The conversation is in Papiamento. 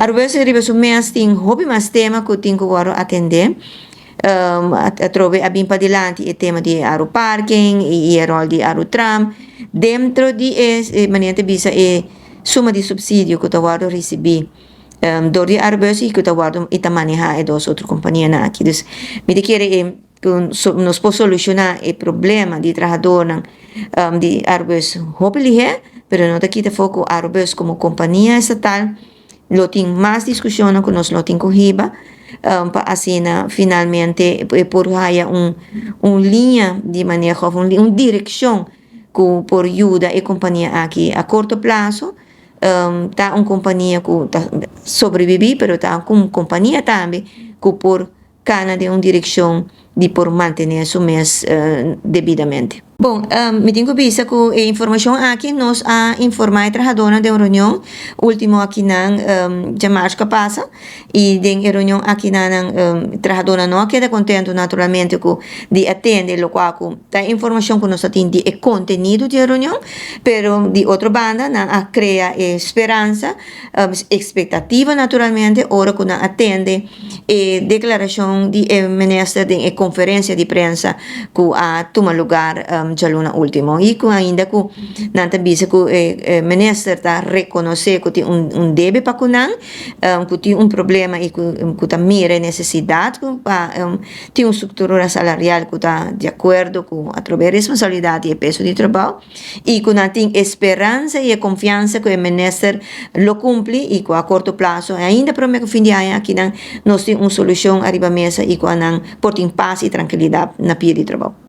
Arubus riba su mes tin hopi mas tema ku tin ku wòrdu atendé. Atrobe a bin padilanti e tema di Aruparking i e ròl di Arutram dentro di e manera ta bisa e suma di supsidio ku ta wòrdu risibí dor di Arubus i ku ta wòrdu i ta manehá e dos otro kompanianan aki. Dus mi ta kere e ku nos por solushoná e problema di trahadornan di Arubus hopi lihé, pero no ta kita afó ku Arubus komo kompania estatal lo tin mas diskushonnan ku nos lo tin ku hiba pa asina finalmente e por haya un un liña di maneho òf un direkshon ku por yuda e kompania aki a korto plaso. Ta un kompania ku ta sobreviví pero ta un kompania tambe ku por kana den un direkshon di por mantené su mes debidamente. Bon, mi tin ku bisa ku e informashon aki nos a informá e trahadónan den un reunion último akinan djamars ku a pasa i den e reunion akinan nan trahadónan no a keda kontentu naturalmente ku di a tende lokual ku ta e informashon ku nos a tin di e kontenido di e reunion, pero di otro banda nan a krea e speransa Expectativa naturalmente ora cu nan a tende e declaracion di e minister den e conferencia di prensa cu a tuma lugar djaluna ultimo y cu ainda cu nan ta bisa cu e minister ta reconoce cu tin un debe pa cu nan, cu tin un problema y cu ta mira e necesidad pa tin un structura salarial cu ta di acuerdo cu atrobe e responsabilidad y e peso di trabao. I ku nan tin e speransa i e konfiansa ku e minister lo kumpli i ku a korto plaso i ainda promé ku fin di aña akinan nos tin un solushon ariba mesa i ku anan por tin pas i trankilidat na pia di trabou.